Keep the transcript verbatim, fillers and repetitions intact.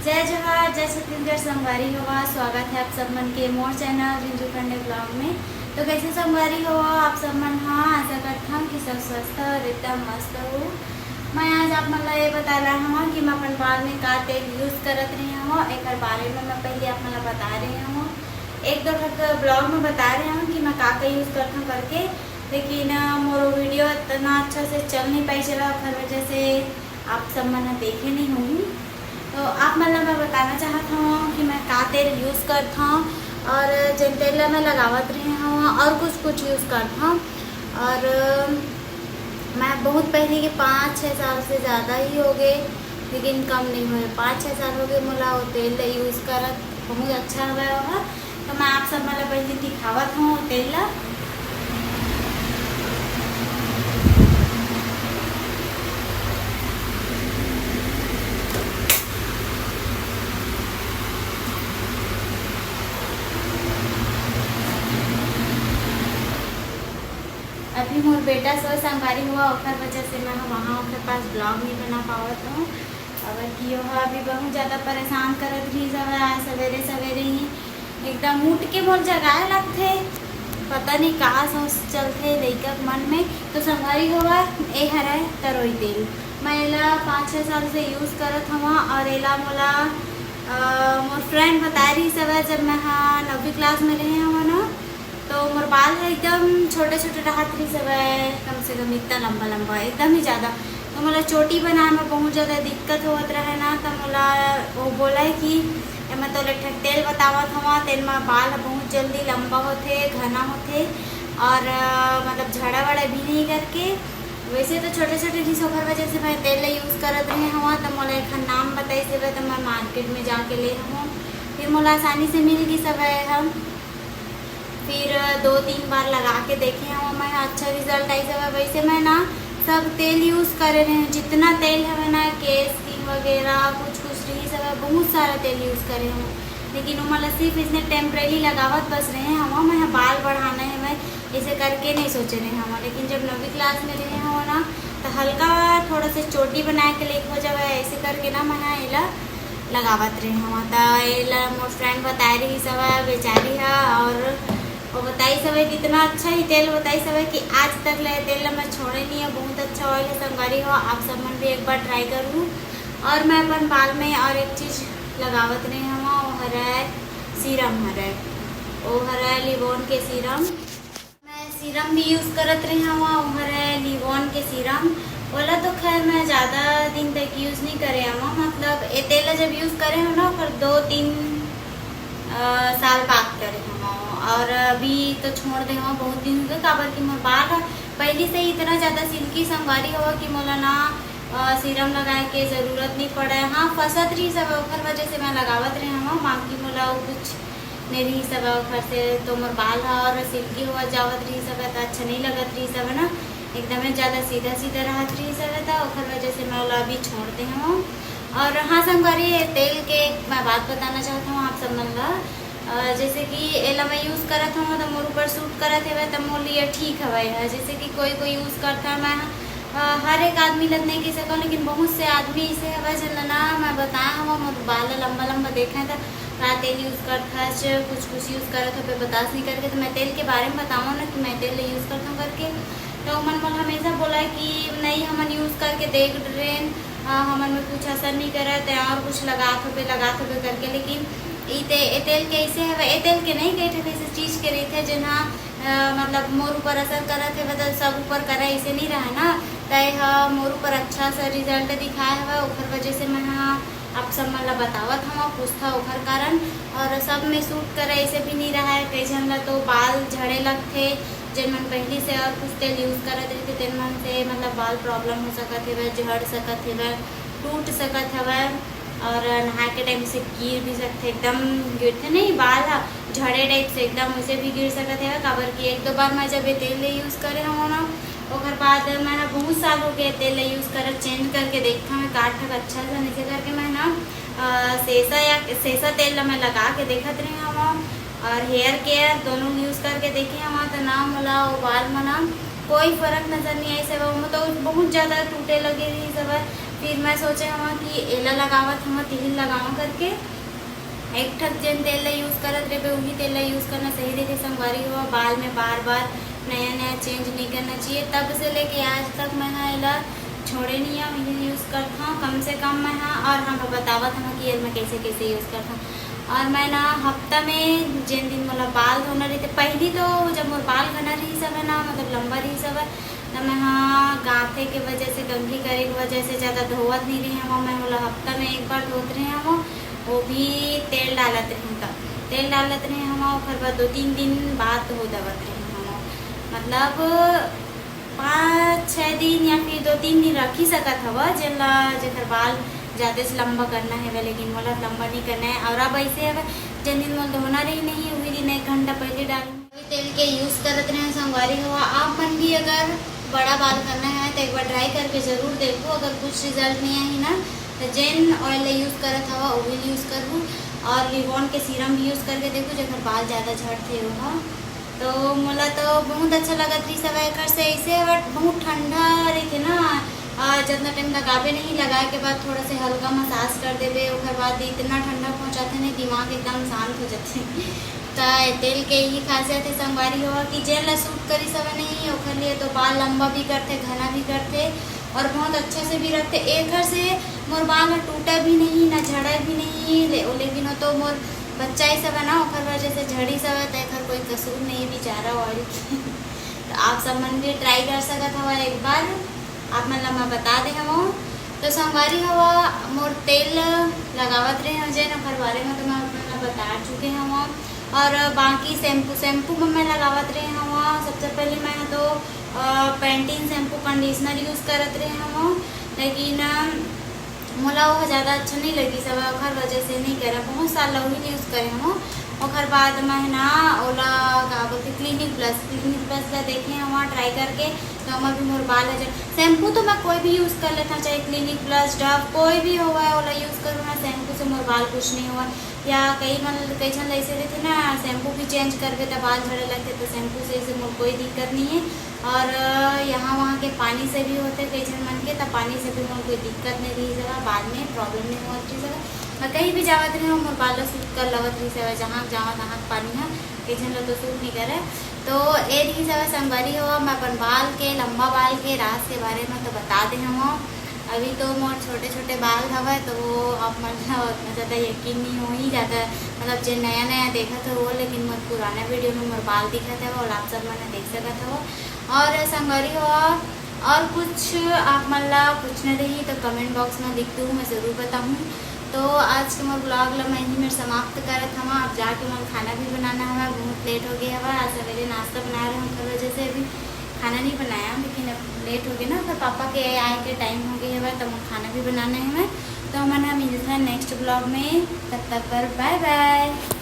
जय जोहार, जय छत्तीसगढ़ संगवारी हो, स्वागत है आप सब मन के मोर चैनल रिंजू खंडे ब्लॉग में। तो कैसे संगवारी हो आप सब मन? हाँ, आशा करता हूँ कि सब स्वस्थ और एकदम मस्त हो। मैं आज आप मन ला ये बता रहा हूँ कि मैं अपन बाल में का तेल यूज़ करत रही हूँ, एक बारे में मैं पहले आप मन ला बता रही हूँ। एक दो ठक ब्लॉग में बता रहे हूँ कि मैं का का यूज़ करता हूँ करके, लेकिन मोर वीडियो इतना अच्छा से चल नहीं पाई चला, ओखर वजह से आप सब मन देखे नहीं होंगी। तो आप मन ला मैं बताना चाहत हूँ कि मैं का तेल यूज़ करत हूँ और जेन तेल ला मैं लगावत रहे हूँ और कुछ कुछ यूज़ करत हूँ। और मैं बहुत पहले के पाँच छः साल से ज़्यादा ही हो गए, लेकिन कम नहीं हुए, पाँच छः साल हो गए मोला वो तेल ला यूज़ करत, बहुत अच्छा हवा वह। तो मैं आप सब मन ला पहले दिखावत हूँ तेल ला। अभी मोर बेटा सोए संगवारी हुआ, ओखर वजह से मैं ह वहाँ ओखर पास ब्लॉग नहीं बना पावत हूँ। अगर कि ओह अभी बहुत ज़्यादा परेशान करत रही हवय, आज सवेरे सवेरे ही एकदम उठ के मोर जगाए लगथे, पता नहीं का सोच चलथे लइका के मन में। तो संगवारी हुआ, ए हरय तरोई तेल, मैं एला पाँच छः साल से यूज़ करत हवँ और एला मोला मोर फ्रेंड बताए रही हवय, जब मैं हा नौवीं क्लास में रहे हवँ ना, तो मोर बाल ह एकदम छोटे छोटे रहत रहिस हवय, कम से कम इतना लंबा लंबा, एकदम ही ज़्यादा। तो मोला चोटी बनाए में बहुत ज़्यादा दिक्कत होवत रहे ना, तो मोला वो बोला है कि मैं तोला एक ठक तेल बतावत हवँ, तेल में बाल ह बहुत जल्दी लंबा होथे, घना होथे और मतलब झड़ा वड़ा भी नहीं करके। वैसे तो छोटे छोटे रहिस, ओखर वजह से मैं तेल ला यूज़ करत रहे हवँ, तो मोला एक नाम बताइस हवय, तो मैं मार्केट में जाके ले हवँ, फिर मोला आसानी से मिल गिस हवय हम। फिर दो तीन बार लगा के देखे हवँ मैं, अच्छा रिजल्ट आइस हवय। वैसे मैं ना सब तेल यूज़ करे रहे हवँ, जितना तेल हवय ना, केश किंग वगैरह कुछ कुछ रहिस हवय, बहुत सारा तेल यूज़ करे हवँ, लेकिन ओमन ला सिर्फ इसने टेम्परेरी लगावत बस रहे हवँ। मैं बाल बढ़ाना है, मैं ऐसे करके नहीं सोचे रहे हवँ, लेकिन जब नौवीं क्लास में रहे हवँ ना, तो हल्का थोड़ा सा चोटी बनाए के लिए हो जावे, ऐसे करके ना मैं एला लगावत रहे हवँ। त एला मोर फ्रेंड बताए रहिस हवय बेचारी ह, और वो बताइस हवय कि इतना अच्छा ही तेल बताइस हवय कि आज तक ले तेल ला मैं छोड़े नहीं है, बहुत अच्छा ऑयल है संगवारी हो, आप सब मन भी एक बार ट्राई करू। और मैं अपन बाल में और एक चीज़ लगावत रहे हवँ, वो हरय सीरम हरय, वो हरय लिवोन के सीरम। मैं सीरम भी यूज़ करत रहे हवँ, वो हरय लिवोन के सीरम। ओला तो खैर मैं ज़्यादा दिन तक यूज़ नहीं करे हवँ, मतलब ए तेल ला जब यूज़ करे हवँ ना, ओकर दो तीन अ, साल बाद करे हवँ, और अभी तो छोड़ दे हवँ, बहुत दिन हो गए, काबर कि मोर बाल ह पहली से ही इतना ज़्यादा सिल्की संगवारी हवय कि मोला ना अ, सीरम लगाए के ज़रूरत नहीं पड़े। हाँ, फंसत रहिस हवय, ओखर वजह से मैं लगावत रहे हवँ, बाकी मोला वो कुछ नहीं रहिस हवय, ओखर से तो मोर बाल ह और सिल्की होवत जावत रहिस हवय, त अच्छा नहीं लगत रहिस हवय ना, एकदमे ज़्यादा सीधा सीधा रहत रहिस हवय, त ओखर वजह से मैं ओला अभी छोड़ दे हवँ। और हाँ संगवारी, ये तेल के एक मैं बात बताना चाहत हूँ आप सब मन ला। अ, जैसे कि एला मैं यूज़ करत हवँ, त मोर ऊपर सूट करत हवय, त मोर लिए ठीक हवय। अ, जैसे कि कोई कोई यूज़ करत हवय, मैं अ, हर एक आदमी ला नहीं कह सकौं, लेकिन बहुत से आदमी ऐसे हवय जेन ला ना मैं बताए हवँ, मोर बाल ला लंबा लंबा देखे, त का तेल यूज़ करत हस, कुछ कुछ यूज़ करत हो, बतास नहीं करके, तो मैं तेल के बारे में बताऊँ ना कि मैं तेल यूज़ करत हूँ करके, तो ओमन मोला हमेशा बोला कि नहीं, हमन यूज़ करके देख डरेन, अ, हमन में कुछ असर नहीं करत है, और कुछ लगात होबे, लगात होबे करके। लेकिन ई ते-, ए तेल के ऐसे हवे, ए तेल के नहीं, कई ठन ऐसे चीज़ के रहिथे, जेन ह, अ, मतलब मोर ऊपर असर करत हवे, त सब ऊपर करे, ऐसे नहीं रहे ना। त ए ह मोर ऊपर अच्छा सा रिजल्ट दिखाए हवे, ओखर वजह से मैं ह आप सब मन ला बतावत हवं, पूछता ओखर कारण। और सब में सूट करे ऐसे भी नहीं रहा है, कई झन ला तो बाल झड़े लगथे, जेन मन पहली से और कुछ तेल यूज़ करत रहिथे, तेन मन से मतलब बाल प्रॉब्लम हो सकत हेवय, झड़ सकत हेवय, टूट सकत हवय। और नहाए के टाइम से गिर भी सकथे, एकदम गिरथे नहीं बाल ह, झड़े टाइप से एकदम वैसे भी गिर सकत हवय। काबर कि एक दो बार मैं जब ये तेल ले यूज़ करे हवं ना, ओकर बाद मैं ह बहुत साल हो गए तेल ला यूज़ करत, चेंज करके देखथंव मैं का ठक अच्छा सा नइसे करके मैं ना, अ, सेसा या सेसा तेल ला मैं लगा के देखत रहे हवं और हेयर केयर दोनों यूज़ करके देखे हवं, त ना मोला वो बाल म ना कोई फर्क नज़र नहीं आइस हवय। ओमा तो बहुत ज़्यादा टूटे लगे रहिस हवय, फिर मैं सोचे हूँ कि एला लगावत हूँ, तिहिल लगाऊँ करके। एक ठक जेन तेल ला use करत रहिबे, उही तेल ला use करना सही रहिथे संगवारी हो। बाल में बार बार नया नया change नहीं करना चाहिए। तब से लेके आज तक मैं हा एला छोड़े नहीं हूँ, इही use करत हूँ कम से कम मैं हा। और हम बतावत हूँ कि एल मैं कैसे कैसे use करत हूँ। और मैं ना हफ्ता में जेन दिन मोला बाल धोना रहिथे, पहली तो जब मोर बाल घना रहिस हवय ना, मतलब लंबा रहिस हवय, त मैं हा गांथे के वजह से, कंघी करे के वजह से ज्यादा धोवत नहीं रहे हूँ। मैं ओला हफ्ता में एक बार धोत रहे हूँ, वो भी तेल डालत रहे हूँ, तब तेल डालत रहे हूँ। ओकर बाद दो तीन दिन बाद धो देवत रहे हूँ, मतलब पाँच छः दिन या फिर दो तीन दिन रख ही सकत हव, जेन ला, जेकर बाल ज्यादा से लंबा करना है, लेकिन मोला लंबा नहीं करना है। और अब ऐसे है, जेन दिन मोला धोना रही नहीं, वही दिन एक घंटा पहले डालूँ। तेल के use करत रहे संगवारी हो। आप मन भी अगर बड़ा बाल करना है तो एक बार try करके जरूर देखो। अगर कुछ result नहीं आही ना, तो जेन oil ला use करत हवा, वही use करबू। और Livon के serum भी use करके देखो, जेकर बाल ज्यादा झड़थे ओहा। तो मोला तो बहुत अच्छा लगत रहिस हवय एकर से ऐसे, but बहुत ठंडा रहिथे ना, आ, जितना टाइम लगाबे नहीं, लगाए के बाद थोड़ा से हल्का massage कर देबे, ओकर बाद इतना ठंडा पहुंचाथे नहीं, दिमाग एकदम शांत हो जाथे। त ए तेल के ही खासियत है संगवारी हो कि जेन ला suit करिस हवय नहीं, ओकर लिए तो बाल लंबा भी करथे, घना भी करथे और बहुत अच्छा से भी रखथे। एकर से मोर बाल ह टूटा भी नहीं, ना झड़ा भी नहीं, ले, लेकिन वो तो मोर बच्चा ही सब है ना, ओकर वजह से झड़ी सब है, तो एकर कोई कसूर नहीं बेचारा oil के। तो आप सब मन भी try कर सकत हवा एक बार, आप मन ला मैं बता दे हवं। तो संगवारी हवा, मोर तेल लगावत रहे हव जेन, ओकर बारे में तो मैं आप मन ला बता चुके हवं। और बाकी shampoo, shampoo में मैं लगावत रहे हवं, सबसे पहले मैं तो अ, Pantene shampoo conditioner use करत रहे हवं, लेकिन अ, मोला वो ज्यादा अच्छा नहीं लगिस हवय, ओखर वजह से नहीं करे, बहुत साल ला उही use करे हवं। ओखर बाद मैं ना ओला का बोलथे, Clinic Plus, Clinic Plus ला देखे हवं try करके, तो ओमा भी मोर बाल ह जड़। Shampoo तो मैं कोई भी use कर लेता, चाहे Clinic Plus, Dove, कोई भी होवय, ओला use करूँ ना, shampoo से मोर बाल कुछ नहीं होवय। या कई मन, कई झन ऐसे रहिथे ना, shampoo भी change करबे त बाल झड़े लगथे, तो shampoo से ऐसे मोर कोई दिक्कत नहीं है। और अ, यहाँ वहाँ के पानी से भी होथे, कई झन मन के, त पानी से भी मोर कोई दिक्कत नहीं रही जगह, बाद में problem नहीं होत रही जगह। मैं कहीं भी जावत रही हूँ, मोर बाल ला suit कर लगत रही जगह, जहाँ जावा तहाँ के पानी ह, कई झन ला तो suit नहीं करे। तो ए रही जगह संगवारी हो, मैं अपन बाल के, लंबा बाल के राज के बारे में तो बता दे हूँ। अभी तो मोर छोटे छोटे बाल हवय, तो वो आप मन ला उतना ज्यादा यकीन नहीं होही, ज्यादा मतलब जे नया नया देखत हो वो, लेकिन मोर पुराना video में मोर बाल दिखत हवय, और आप सब मन देख सकत हो। और संगवारी हो, और कुछ आप मन ला पूछना रही तो comment box में लिख दू, मैं जरूर बताहूँ। तो आज के मोर vlog ला मैं यहीं मेर समाप्त करत हवं। अब जाके मोर खाना भी बनाना हवय, बहुत late हो गए हवय। आज सवेरे नाश्ता बना रहे हूँ, ओकर वजह से अभी खाना नहीं बनाया, लेकिन अब late हो गए ना, फिर पापा के आए के time हो गए हवय, तो मोर खाना भी बनाना हवय। तो हमन ह मिलथन next vlog में, तब तक पर bye bye।